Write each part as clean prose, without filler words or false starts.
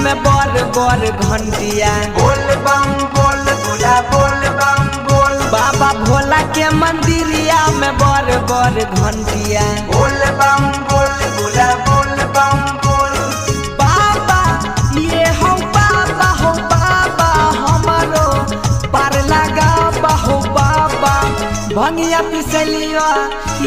में बड़ बड़ घंटिया। बोल बम बोल भोला बोल बम बोल। बाबा भोला के मंदिरिया में बड़ बड़ घंटिया। बोल बम बोल भोला बोल बम बोल। बाबा ये हो बाबा हो बाबा हमारो पार लगा हो बाबा। भंगिया पिसलिया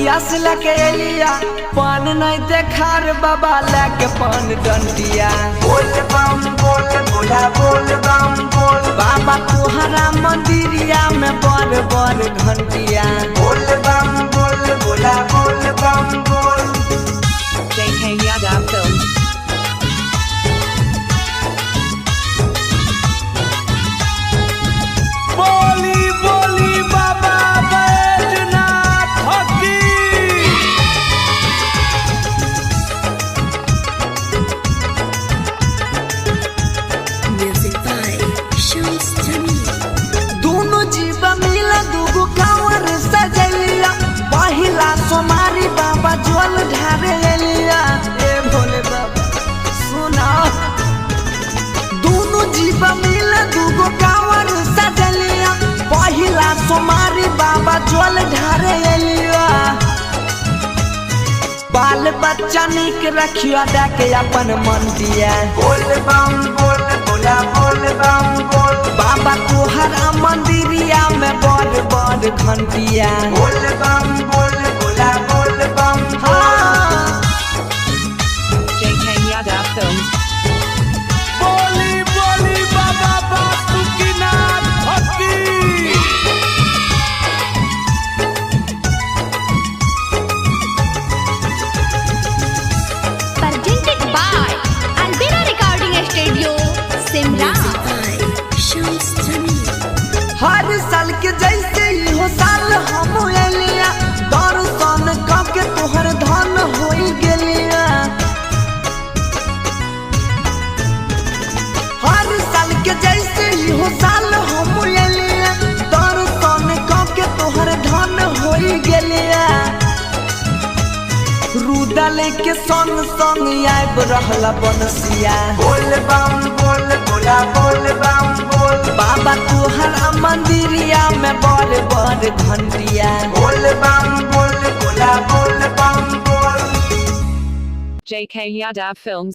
यस लके एलिया पान नहीं देखार बाबा लेके पान डंटिया। बोल बम बोल भोला बोल बम बोल। बाबा तुहरा मंदिरिया में बड़ बड़ घंटिया। बोल बम बोल भोला बोल बम बोल। JK Yadav Films. बोली बोली बाबा बैजनाथ की। Music by Shams Jamil. दोनों जीव मिल दूगो कांवर सजलिया पहिला सोमारी बाबा जल ढारे एलिया। ए भोले बाबा सुना, दोनों जीव मिल दूगो कांवर सजलिया पहिला सोमारी बाबा जल ढारे एलिया। बाल बच्चा निक रखिया दे अपन मन दिया। बोल बम बोल भोला बोल बम बोल। बाबा तुहरा मंदिरिया में बड़ बड़ घंटिया। बोल बम बोल भोला बोल बम बोल। हाँ। JK Yadav Films. बोली बोली बाबा बासुकीनाथ की। Presented by Albina Recording Studio, Simla. Music by Shams Jamil. हर साल के जैसे इहो साल हम एलिया दर्शन कके तोहर धन होई गेलिया। हर साल के जैसे इहो साल हम एलिया दर्शन कके तोहर धन होई गेलिया। रुदल के संग संग आबि रहल बनसिया। बोल बम बोल भोला बोल बम बोल। बाबा तुहरा मंदिरिया में बड़ बड़ घंटिया। बोल बम बोल भोला बोल बम बोल। JK Yadav Films.